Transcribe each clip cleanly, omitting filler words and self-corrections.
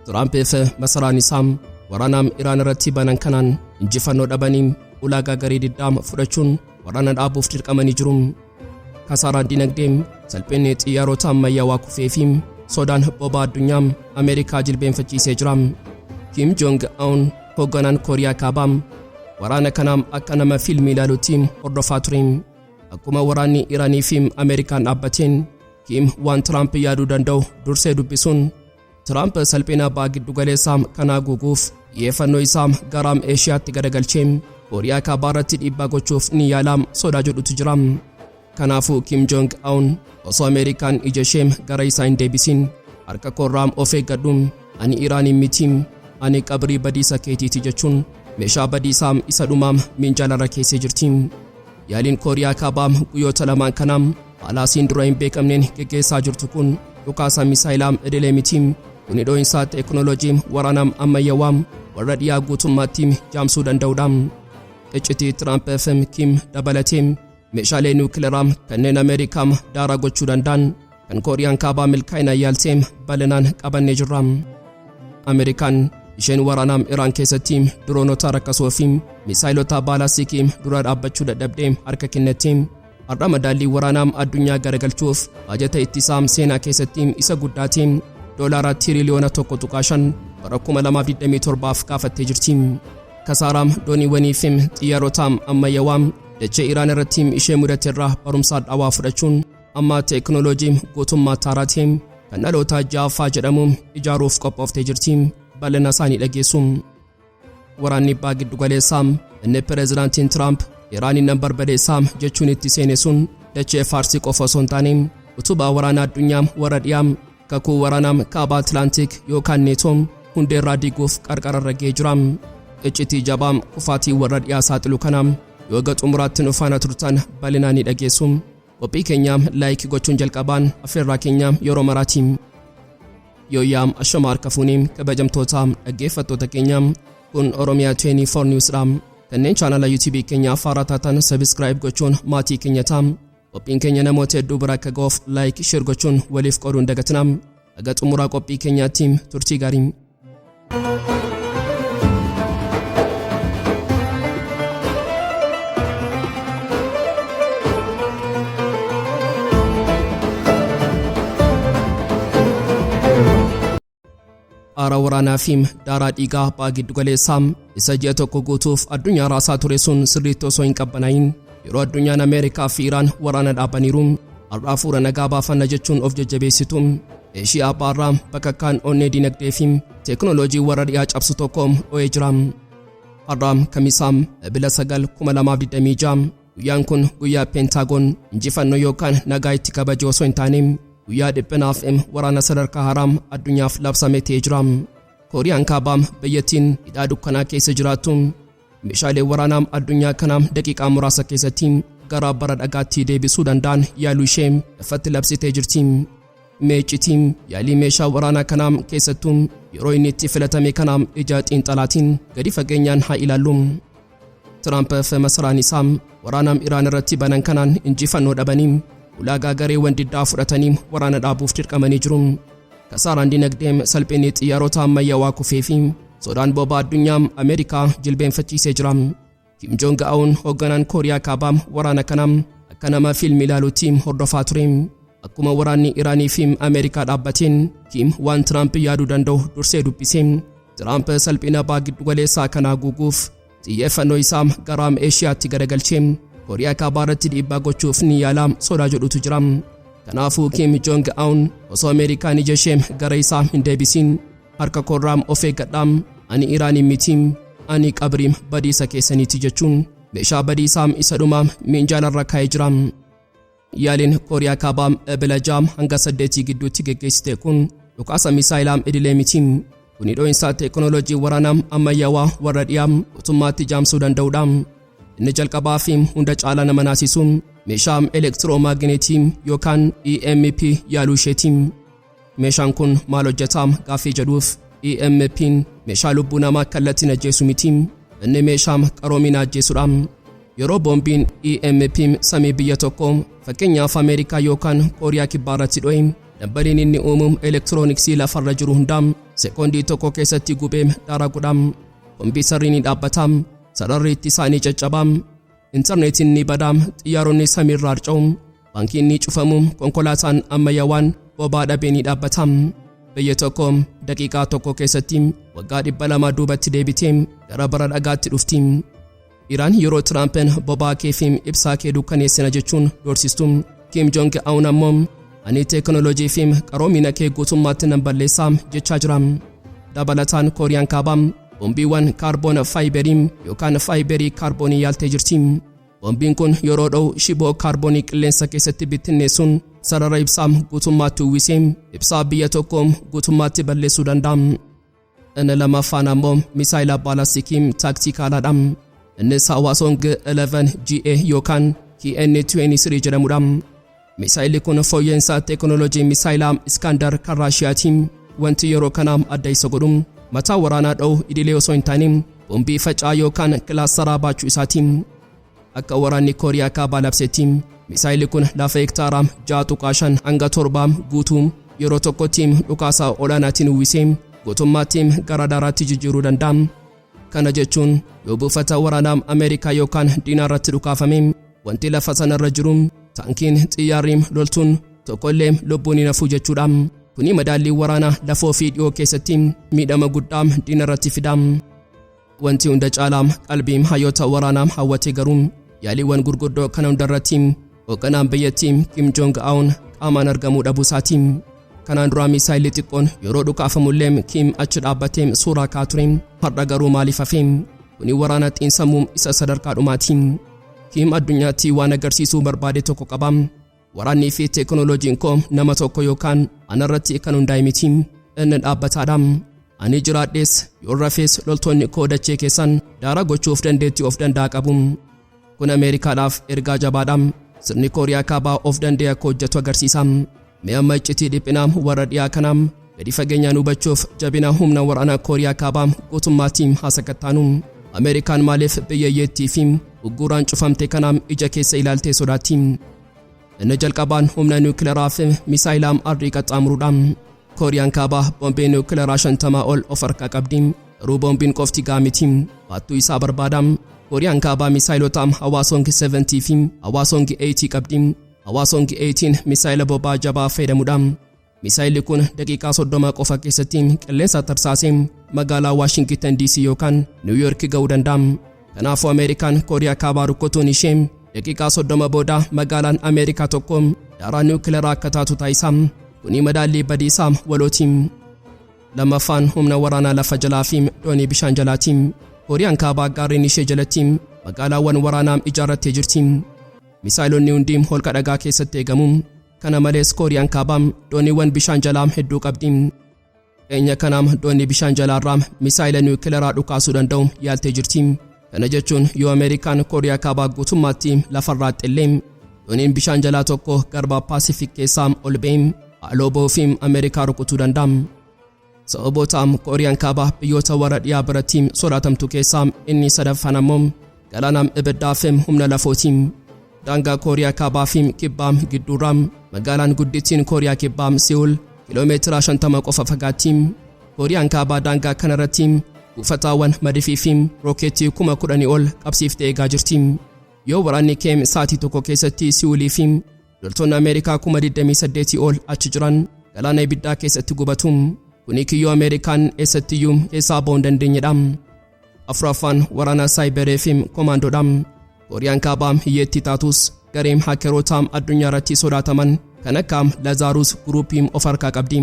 Tiraampiif masaraan isaa waraanaam Iraan irratti banan kanaan injifannoo dhabanii ulaagaa garee diddaam fudhachuun waraana dhaabuuf dirqamanii jiru. Kasaaraan dinagdee, salphinni xiyyaarota ammayyaawaa kufee fi sodaan boba'aa addunyaa Ameerikaa jilbeenfachiisee jira. Kim Jong Un, hoogganaan Kooriyaa Kaabaa, waraana kanaam akka nama fiilmii ilaaluutti hordofaa ture. Akkuma waraanni Iraanii fi Ameerikaan dhaabbateen, Kim waan Tiraamp yaaduu danda'u dursee dubbisuun Tiraamp salphina ba'a giddugaleessaa kanaa guuguuf xiyyeeffannoo isaa gara Eeshiyaatti garagalchee Kooriyaa Kaabaa irratti dhiibbaa gochuuf ni yaala sodaa jedhutu jira. Kanaafuu Kim Jong Un osoo Ameerikaan ija ishee gara isaa hin deebisin, "Harka koorraa of eeggadhu, ani Iraaniin miti, ani qabrii badiisa keetiiti," jechuun meeshaa badiisaa isa dhumaa minjaalarra keessee jirti. Yaaliin Kooriyaa Kaabaa guyyoota lamaan kanaa haala asiin dura hin beekamneen geggeessaa jirtu kun dhukaasa misaayilaa idilee miti. Kuni dho'insa teekinooloojii waraanaa ammayyaawaa warra dhiyaa guutummaatti jaamsuu danda'udha. Iccitii Tiraamp fi Kim dabalatee meeshaalee niwukileeraa kanneen Ameerikaa daaraa gochuu danda'an kan Kooriyaan Kaabaa milkaa'ina yaaltee bal'inaan qabannee jirra. Ameerikaan isheen waraanaa Iraan keessatti diroonota rakkasoo fi misaayilota baalaastikii dura dhaabbachuu dadhabdee harka kennatte, har'a madaallii waraanaa addunyaa garagalchuuf baajata ittisaa seenaa keessatti isa guddaate doolaara tiriliyoona 1.5 bara 2027 gaafattee jirti. Kasaaraa dooniiwwanii fi xiyyaarota ammayyaawaa dachee Iraan irratti ishee mudate irraa barumsa dhawaa fudhachuun amma teekinooloojii guutummaa taaraatii kan dhaloota ja'affaa jedhamu ijaaruuf qophooftee jirti. Bal'ina isaanii dhageessu. Waraanni ba'a giddugaleessaa inni pireezidaantiin Tiraamp Iraaniin nan barbadeessaa jechuun itti seene sun dachee Faarsii qofa osoo hin taane utubaa waraanaa addunyaa warra dhiyaa, kakuu waraanaa Kaaba Atlaantik yookaan Neetoo hundeerraa diiguuf qarqararra ga'ee jira. Iccitii jabaa kufaatii warra dhiyaa saaxilu kana yoo ga xumuraatti nu faana turtan bal'inaan ni dhageessu. Qophii keenya like gochuun jalqabaan affeerraa keenya yeroo maraati. Yooyyaa, ashama harka fuunii, kabajamtoota dhaggeeffattoota keenya, kun Oromiyaa 24 News dha. Kanneen chaanala YouTube keenya haaraa taatan subscribe gochuun maatii keenya ta'a. Qophiin keenya namoota hedduu bira akka ga'uuf like, share gochuun waliif qooduun dagatina. Haga xumuraa qophii keenyaatti turtii gaarii. Aara waraanaa fi daaraa dhiigaa ba'a giddugaleessaa isa ji'a tokko guutuuf addunyaa raasaa ture sun sirriitti osoo hin qabbanaayin, yeroo addunyaan Ameerikaa fi Iraan waraana dhaabaniiru, har'aa fuura nagaa baafanna jechuun of jajjabeessitu, Eeshiyaa baarraa bakakkaan onnee dinagdee fi teekinooloojii warra dhiyaa cabsu tokko dho'ee jira. Har'a Kamisaa, Ebila 9, 2026, guyyaan kun guyyaa Peentaagoon injifannoo yookaan nagaa itti kabaje osoo hin taane guyyaa dhiphinaaf waraana sadarkaa haaraa addunyaaf labsame ta'ee jira. Kooriyaan Kaabaa, biyyattiin hidhaa dukkanaa keessa jiraattu, meeshaalee waraanaa addunyaa kanaa daqiiqaa muraasa keessatti gara bara dhagaatti deebisuu danda'an yaaluu ishee ifatti labsitee jirti. Meecitii yaalii meeshaa waraanaa kanaa, keessattuu yeroo inni itti filatame kana, ija xiinxalaatiin gadi fageenyaan haa ilaallu. Tiraamp fi masaraan isaa waraana Iraan irratti banan kanaan injifannoo dhabanii ulaagaa gareewwan diddaa fudhatanii waraana dhaabuuf dirqamanii jiru. Kasaaraan dinagdee, salphinni xiyyaarota ammayyaawaa kufee fi sodaan boba'aa addunyaa Ameerikaa jilbeenfachiisee jira. Kim Jong Un, hoogganaan Kooriyaa Kaabaa, waraana kana akka nama fiilmii ilaaluutti hordofaa ture. Akkuma waraanni Iraanii fi Ameerikaa dhaabbateen, Kim waan Tiraamp yaaduu danda'u dursee dubbise. Tiraamp salphina ba'a giddugaleessaa kanaa guuguuf xiyyeeffannoo isaa gara Eeshiyaatti garagalchee Kooriyaa Kaabaa irratti dhiibbaa gochuuf ni yaala sodaa jedhutu jira. Kanaafuu Kim Jong Un osoo Ameerikaan ija ishee gara isaa hin deebisiin, "Harka koorraa of eeggadhaa, ani Iraaniin miti, ani qabrii badiisa keessaniiti," jechuun meeshaa badiisaa isa dhumaa minjaalarra kaa'ee jira. Yaaliin Kooriyaa Kaabaa Ebila 6 hanga 8 gidduutti geggeessite kun dhukaasa misaayilaa idilee miti. Kuni dho'insa teekinooloojii waraanaa ammayyaawaa warra dhiyaa guutummaatti jaamsuu danda'udha. Inni jalqabaa fi hunda caalaa nama naasisu meeshaa elektiroomaagneetii yookaan EMP yaaluu isheeti. Meeshaan kun maal hojjetaa gaaffii jedhuuf, EMP'n meeshaa lubbuu namaa kallattiin ajjeesu miti. Inni meeshaa qaroomina ajjeesudha. Yeroo boombiin EMP samii biyya tokko, fakkeenyaaf Ameerikaa yookaan Kooriyaa Kibbaa irratti dho'e, Dambaliin inni uumu elektirooniksii lafarra jiru hundaa sekoondii tokko keessatti gubee daara godha. Kompiitarri ni dhaabbata. Sararri ittisaa ni caccaba. Intarneetiin ni bada. Xiyyaaronni samiirraa harca'u. Baankiin ni cufamu. Konkolaataan ammayyaawaan boba'aa dhabee ni dhaabbata. Biyya tokko daqiiqaa tokko keessatti waggaa 200 duubatti deebitee gara bara dhagaatti dhufti. Iraan yeroo Tiraampiin boba'aa kee fi ibsaa kee dukkaneessina jechuun doorsistu, Kim Jong Un ammoo ani teekinooloojii fi qaroomina kee guutummaatti nan balleessaa jechaa jira. Dabalataan Kooriyaan Kaabaa boombiiwwan kaarboon faayiberii yookaan faayiberii kaarboonii yaaltee jirti. Boombiin kun yeroo dho'u shiboo kaarboonii qilleensa keessatti bittinneessuun sarara ibsaa guutummaatti uwwisee ibsaa biyya tokko guutummaatti balleessuu danda'a. Inni lammaffaan ammoo misaayila baalastikii taaktikaalaadha. Innis Hwasong 11 GA yookaan KN-23 jedhamudha. Misaayilli kun fooyya'insa teekinooloojii misaayilaa Iskaandar kan Raashiyaati. Wanti yeroo kana adda isa godhu mataa waraanaa dha'u idilee osoo hin taane boombii faca'aa yookaan kilaastaraa baachuu isaati. Akka waraanni Kooriyaa Kaabaa labsetti, misaayilli kun lafa hektaaraa 6.5 hanga 7 guutuu yeroo tokkotti dhukaasa olaanaatiin uwwisee guutummaatti gara daaraatti jijjiiruu danda'a. Kana jechuun yoo buufata waraanaa Ameerikaa yookaan diinaa irratti dhukaafame, wanti lafa sanarra jiru, taankiin, xiyyaarri, loltuun tokkollee lubbuun hin hafu jechuudha. Kuni madaallii waraanaa lafoo fi dhiyoo keessatti miidhama guddaa diina irratti fida. Wanti hunda caalaa qalbii hayyoota waraanaa hawwate garuu yaaliiwwan gurguddoo kana hundarratti hoogganaan biyyattii Kim Jong Un qaamaan argamuu dhabuu isaati. Kanaan duraa misaayilli xiqqoon yeroo dhukaafamullee Kim achi dhaabbatee suuraa ka'aa ture. Har'a garuu maaliif hafe? Kuni waraana xiinsammuu isa sadarkaa dhumaati. Kim addunyaatti waan agarsiisuu barbaade tokko qaba. Waraannii fi teekinooloojiin koo nama tokko yookaan anarratti kan hundaa'e miti. Inni dhaabbataadha. Ani jiraadhees yoon rafees loltoonni koo dachee keessan daara gochuuf dandeettii of danda'a qabu. Kun Ameerikaadhaaf ergaa jabaadha. Sirni Kooriyaa Kaabaa of danda'e akka hojjetu agarsiisa. Mee amma iccitii dhiphinaa warra dhiyaa kanaa gadi fageenyaan hubachuuf jabina humna waraanaa Kooriyaa Kaabaa guutummaatti haa sakattaanu. Ameerikaan maaliif biyya hiyyeettii fi ugguraan cufamte kanaa ija keessa ilaaltee sodaatti? Inni jalqabaan humna niwukilaraa fi misaayilaa ardii qaxxaamuruudha. Kooriyaan Kaabaa boombii niwukilaraa 50 ol of harkaa qabdi. Garuu boombiin qofti gahaa miti. Baattuu isaa barbaada. Kooriyaan Kaabaa misaayilota Hwasong 70 fi Hwasong 80 qabdi. Hwasong 80 misaayila boba'aa jabaa fayyadamudha. Misaayilli kun daqiiqaa 30 qofa keessatti qilleensa tarsaasee magaalaa Waashingitan DC yookaan Niw Yoork ga'uu danda'a. Kanaafuu Ameerikaan Kooriyaa Kaabaa rukutuun ishee daqiiqaa 30 booda magaalaan Ameerikaa tokko daaraa niwukilaraa akka taatu taasisa. Kuni madaallii badiisaa walooti. Lammaffaan humna waraanaa lafa jalaa fi doonii bishaan jalaati. Kooriyaan Kaabaa gaarreen ishee jalatti magaalaawwan waraanaa ijaarrattee jirti. Misaayilonni hundi holqa dhagaa keessatti eegamu. Kana malees Kooriyaan Kaabaa dooniiwwan bishaan jalaa hedduu qabdi. Dhiyeenya kanaam doonii bishaan jalaarraa misaayila niwukilaraa dhukaasuu danda'u yaaltee jirti. Kana jechuun yoo Ameerikaan Kooriyaa Kaabaa guutummaatti lafarraa xillee, dooniin bishaan jalaa tokko garba Paasifik keessaa ol ba'ee haaloo ba'uu fi Ameerikaa rukutuu danda'a. Sababoota Kooriyaan Kaabaa biyyoota warra dhiyaa biratti sodaatamtu keessaa inni sadaffaan ammoo galaana ibiddaa fi humna lafooti. Daangaa Kooriyaa Kaabaa fi Kibbaa gidduurraa magaalaan guddittiin Kooriyaa Kibbaa Se'uul kiiloomeetira 50 qofa fagaatti. Kooriyaan Kaabaa daangaa kanarratti buufataawwan madifii fi rookeettii 10,000 ol qabsiiftee eegaa jirti. Yoo waraanni Keem sa'aatii tokko keessatti Si'uulii fi loltoonni Ameerikaa 28,000 ol achi jiran galaana ibiddaa keessatti gubatu. Kuni kiyyoo Ameerikaan eessattiyyuu keessaa ba'uu hin dandeenyedha. Afuraffaan waraana saayibaree fi koomaandoodha. Kooriyaan Kaabaa hiyyeettii taatus gareen haakeroota addunyaa irratti sodaataman kan akka Lazaaruus Guruupii of harkaa qabdi.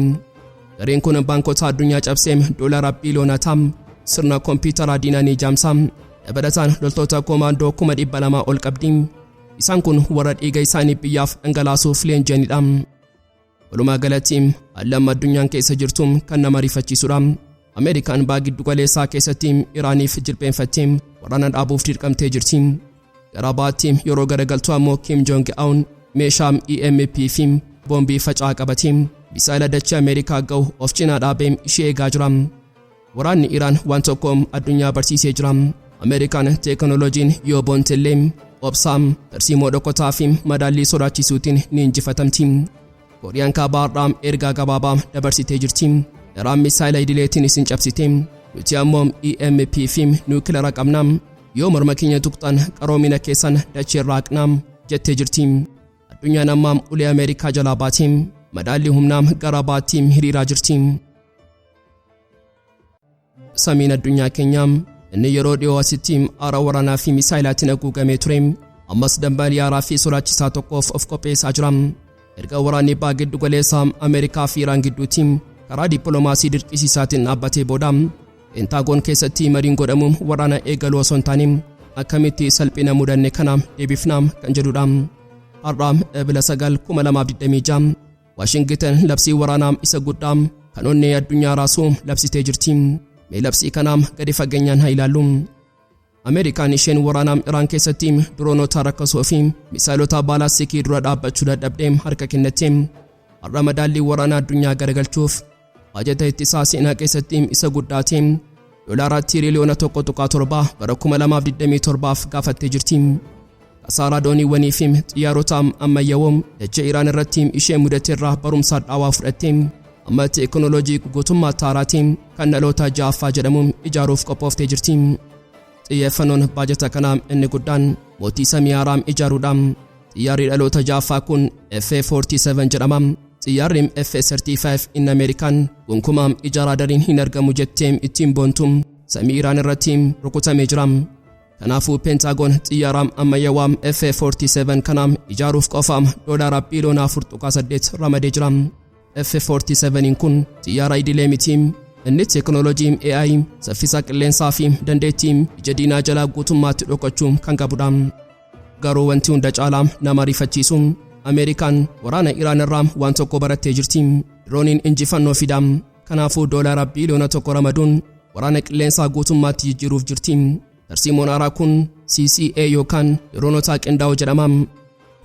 Gareen kun baankota addunyaa cabsee doolara biiliyoonotaa sirna kompiitaraa diinaa ni jaamsa. Dabalataan loltoota koomaandoo 200,000 ol qabdi. Isaan kun warra dhiiga isaanii biyyaaf dhangalaasuuf leenji'anidha. Walumaa galatti haalli amma addunyaan keessa jirtu kan nama rifachiisudha. Ameerikaan baha giddu galeessaa keessatti Iraaniif jilbeenfattee waraana dhaabuuf dirqamtee jirti. Gara bahaatti yeroo garagaltu ammoo Kim Jong Un meeshaa EMP fi boombii faca'aa qabatee misaayila dachee Ameerikaa ga'u of cinaa dhaabee ishee eegaa jira. Waraanni Iraan waan tokko addunyaa barsiisee jira. Ameerikaan teekinooloojiin yoo boontellee obsaa, tarsiimoo dhokotaa fi madaallii sodaachisuutiin ni injifatamti. Kooriyaan Kaabaa har'aa ergaa gabaabaa dabarsitee jirti. Iraan misaayila idileetiin isin cabsite. Nuti ammoo EMP fi niwukilara qabna. Yoo morma keenya tuqxan qaroomina keessan dachee irraa haqna jettee jirti. Addunyaan ammaa ulee Ameerikaa jalaa baatee madaalli humnaa gara baattii hiriiraa jirti. Samiin addunyaa keenyaa inni yeroo dhiyoo asitti aara waraanaa fi misaayilaatiin haguugamee ture ammas dambalii haaraa fi sodaachisaa tokkoof of qopheessaa jira. Erga waraanni baha giddu galeessaa Ameerikaa fi Iraan gidduutti karaa dippiloomaasii dirqisiisaatiin dhaabbatee booda, Peentaagoon keessatti mariin godhamu waraana eegaluu osoo hin taane akkamitti salphina mudanne kana deebifnaa kan jedhudha. Har'a Ebila 9, 2026 Waashingitan labsii waraanaa isa guddaa kan onnee addunyaa raasuu labsitee jirti. Mee labsii kanaa gadi fageenyaan haa ilaallu. Ameerikaan isheen waraanaa Iraan keessatti diroonota rakkasoo fi misaayilota baalaastikii dura dhaabbachuu dadhabdee harka kennatte, har'a madaallii waraanaa addunyaa garagalchuuf baajata ittisaa seenaa keessatti isa guddaa ta'e doolaara tiiriiliyoona 1.7 bara 2027f gaafattee jirti. Kasaaraa dooniiwwanii fi xiyyaarota ammayyaawoo dachee Iraan irratti ishee mudate irraa barumsa dhaawaa fudhatte amma teekinooloojii guutummaa haaraatiin kan dhaloota ja'affaa jedhamu ijaaruuf qophooftee jirti. Xiyyeeffannoon baajata kanaa inni guddaan mootii samii haaraa ijaaruudha. Xiyyaarri dhaloota ja'affaa kun FA-47 jedhama. Xiyyaarri F-35 inni Ameerikaan gonkumaa ija raadariin hin argamu jettee ittiin boontu samii Iraan irratti rukutamee jira. Kanaafuu Peentaagoon xiyyaara ammayyaawaa FA-47 kana ijaaruuf qofa doolaara biiliyoona 4.8 ramadee jira. F-47 kun xiyyaara idilee miti. Inni teekinooloojii AI, saffisa qilleensaa fi dandeettii ija diinaa jalaa guutummaatti dhokachuu kan qabudha. Garuu wanti hunda caalaa nama rifachiisu, Ameerikaan waraana Iraan irraa waan tokko barattee jirti. Dirooniin injifannoo fida. Kanaafuu doolaara biiliyoona 1 ramaduun waraana qilleensaa guutummaatti jijjiiruuf jirti. Tarsiimoon haaraa kun CCA yookaan diroonota qindaa'oo jedhama.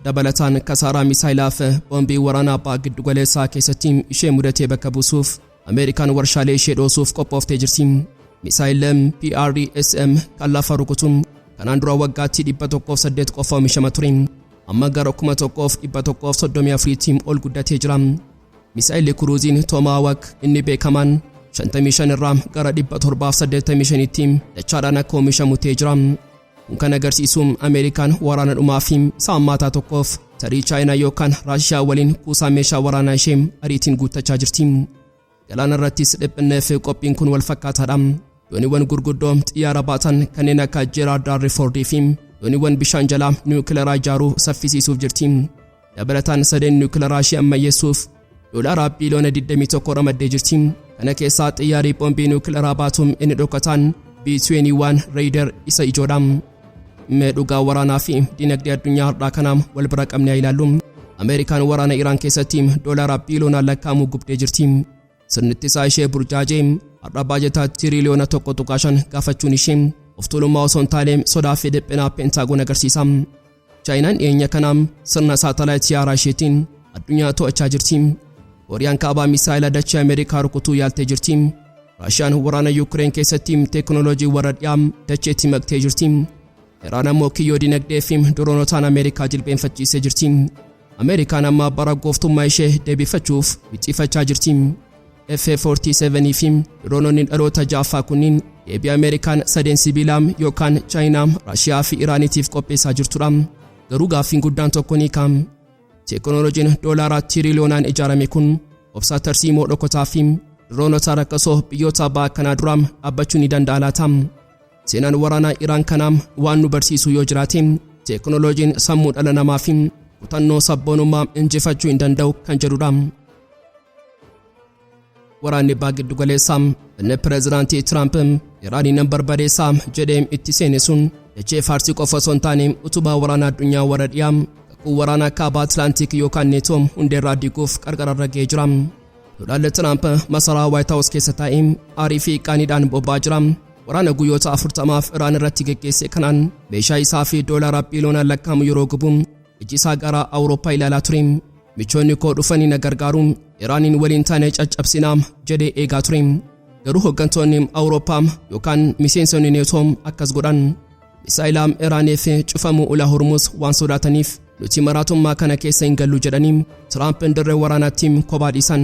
Dabalataan kasaaraa misaayilaaf boombii waraanaa baha giddugaleessaa keessatti ishee mudatee bakka buusuuf Ameerikaan warshaalee ishee dhoosuuf qophooftee jirti. Misaayil PRSM kan lafa rukutu kanaan dura waggaatti 108 qofa oomishama ture. Amma gara 1134tti ol guddatee jira. Misaayilli kuruuziin Tomahawk inni beekamaan 55 irraa gara 785tti dachaadhaan akka oomishamu ta'ee jira. Kun kan agarsiisu Ameerikaan waraana dhumaa fi isa hammaataa tokkoof tarii Chaayinaa yookaan Raashiyaa waliin kuusaa meeshaa waraanaa ishee ariitiin guuttachaa jirti. Galaana irrattis dhiphinnee fi qophiin kun wal fakkaataadha. Dooniiwwan gurguddoo xiyyaara baatan kanneen akka Gerald R. Ford fi dooniiwwan bishaan jalaa niwukilaraa ijaaruu saffisiisuuf jirti. Dabalataan sadeen niwukilaraa ishee ammayyeessuuf doolaara biiliyoona 21 ramaddee jirti. Kana keessaa xiyyaarri boombii niwukilaraa baatu inni dhokataan B-21 Raider isa ijoodha. Mee dhugaa waraanaa fi dinagdee addunyaa har'aa kanaa wal bira qabnee ilaallu. Ameerikaan waraana Iraan keessatti doolaara biiliyoonaan lakkaa'amu gubdee jirti. Sirni ittisaa ishee burjaajee har'a baajataa tiriliyoona 1.5 gaafachuun ishee of tuulummaa osoo hin taane sodaa fi dhiphinaa Peentaagoon agarsiisa. Chaayinaan dhiyeenya kana sirna saatalaayitii haaraa isheetiin addunyaa to'achaa jirti. Kooriyaan Kaabaa misaayila dachee Ameerikaa rukutuu yaaltee jirti. Raashiyaan waraana Yuukireen keessatti teekinooloojii warra dhiyaa dacheetti maqtee jirti. Iraan ammoo kiyyoo dinagdee fi diroonotaan Ameerikaa jilbeenfachiisee jirti. Ameerikaan amma bara gooftummaa ishee deebifachuuf wixxifachaa jirti. FA-47 fi diroononni dhaloota ja'affaa kunniin deebii Ameerikaan sadeen sibiilaa yookaan Chaayinaa, Raashiyaa fi Iraaniitiif qopheessaa jirtudha. Garuu gaaffiin guddaan tokko ni ka'a. Teekinooloojiin doolaara tiriliyoonaan ijaarame kun obsa tarsiimoo dhokotaa fi diroonota rakkasoo biyyoota baha kanaa dura dhaabbachuu ni danda'a laata? Seenaan waraanaa Iraan kanaa waan nu barsiisu yoo jiraate, teekinooloojiin sammuu dhala namaa fi kutannoo sabboonummaa injifachuu hin danda'u kan jedhudha. Waraanni baha giddugaleessaa inni pireezidaantii Tiraamp Iraaniin nan barbadeessaa jedhee itti seene sun dachee Faarsii qofa osoo hin taane utubaa waraanaa addunyaa warra dhiyaa, kakuu waraanaa kaaba Atlaantik yookaan Neetoo hundeerraa diiguuf qarqararra ga'ee jira. Doonaald Tiraamp masaraa Waayit Haawus keessa taa'ee aarii fi qaaniidhaan bobba'aa jira. Waraana guyyoota 40f Iraan irratti geggeesse kanaan meeshaa isaa fi doolaara biiliyoonaan lakkaa'amu yeroo gubu iji isaa gara Awurooppaa ilaalaa ture. "Michoonni koo dhufanii na gargaaru, Iraaniin waliin taane caccabsinaa" jedhee eegaa ture. Garuu hooggantoonni Awurooppaa yookaan miseensonni Neetoo akkas godhan. Misaayilaa Iraaniif cufamuu ulaa Hormuz waan sodaataniif Nuti maraatummaa kana keessa hin gallu jedhanii Tiraampiin dirree waraanaatti kophaa dhiisan.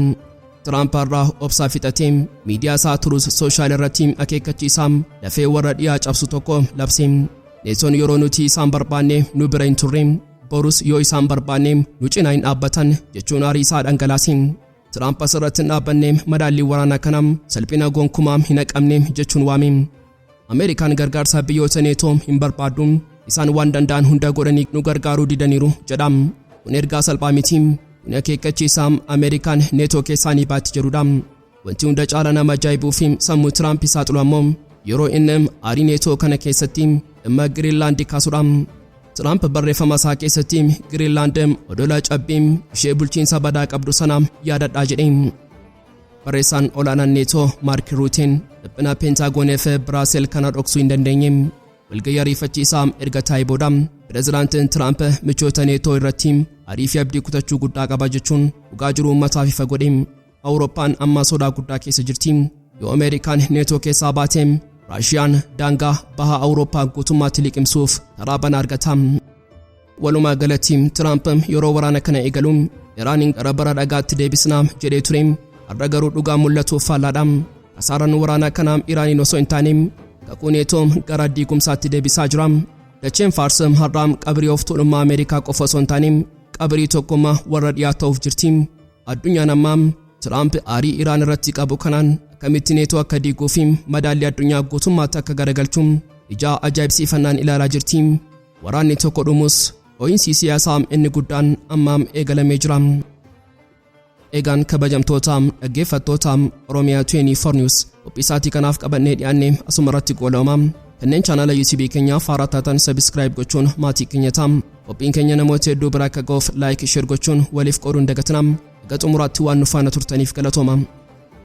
Tiraamp irraa obsaa fixatee miidiyaa isaa Truth Social irratti akeekkachiisaa lafee warra dhiyaa cabsu tokko labse. "Neetoon yeroo nuti isaan barbaanne nu bira hin turre, borus yoo isaan barbaanne nu cinaa hin dhaabbatan" jechuun aarii isaa dhangalaase. Tiraamp asirratti hin dhaabbanne, madaallii waraanaa kana salphina gonkumaa hin haqamne jechuun waame. "Ameerikaan gargaarsa biyyoota Neetoo hin barbaaddu, isaan waan danda'an hunda godhanii nu gargaaruu didaniiru" jedha. Kun ergaa salphaa miti. Kun akeekkachiisaa Ameerikaan Neetoo keessaa ni baatti jedhudha. Wanti hunda caala nama ajaa'ibuu fi sammuu Tiraamp saaxilu ammoo yeroo inni aarii Neetoo kana keessatti dhimma Giriinlaandi kaasudha. Tiraamp barreeffama isaa keessatti "Giriinlaand odola cabbii ishee bulchiinsa badaa qabdu sana yaadadhaa" jedhe. Barreessaan olaanaan Neetoo Maark Ruuteen dhiphina Peentaagoonii fi Biraasel kana dhoksuu hin dandeenye. Walgayii ariifachiisaa erga taa'ee booda pireezidaantiin Tiraamp michoota Neetoo irratti aarii fi abdii kutachuu guddaa qaba jechuun dhugaa jiru uummataaf ifa godhe. Awurooppaan amma sodaa guddaa keessa jirti. Yoo Ameerikaan Neetoo keessaa baate, Raashiyaan daangaa baha Awurooppaa guutummaatti liqimsuuf karaa banaa argata. Walumaa galatti Tiraamp yeroo waraana kana eegalu Iraaniin gara bara dhagaatti deebisnaa jedhee ture. Har'a garuu dhugaa mul'atuuf faallaadha. Kasaaraan waraanaa kanaa Iraaniin osoo hin taane kakuu Neetoo gara diigumsaatti deebisaa jira. Dacheen Faars har'aa qabrii of tuulummaa Ameerikaa qofa osoo hin taane qabrii tokkummaa warra dhiyaa ta'uuf jirti. Addunyaan ammaa Tiraamp aarii Iraan irratti qabu kanaan akkamitti Neetoo akka diiguu fi madaallii addunyaa guutummaatti akka garagalchu ijaa ajaa'ibsiifannaan ilaalaa jirti. Waraanni tokko dhumus ho'iinsi siyaasaa inni guddaan ammaam eegalamee jira. Egaan kabajamtoota dhaggeeffattoota Oromiyaa 24 News, qophii isaatii kanaaf qabannee dhiyaanne asuma irratti goolabama. Kanneen chaanala YouTube keenyaaf haaraa taatan subscribe gochuun maatii keenya ta'a. Qophiin keenya namoota hedduu bira akka ga'uuf like, share gochuun waliif qooduun dagatinaa. Hanga xumuraatti waan nu faana turtaniif galatooma.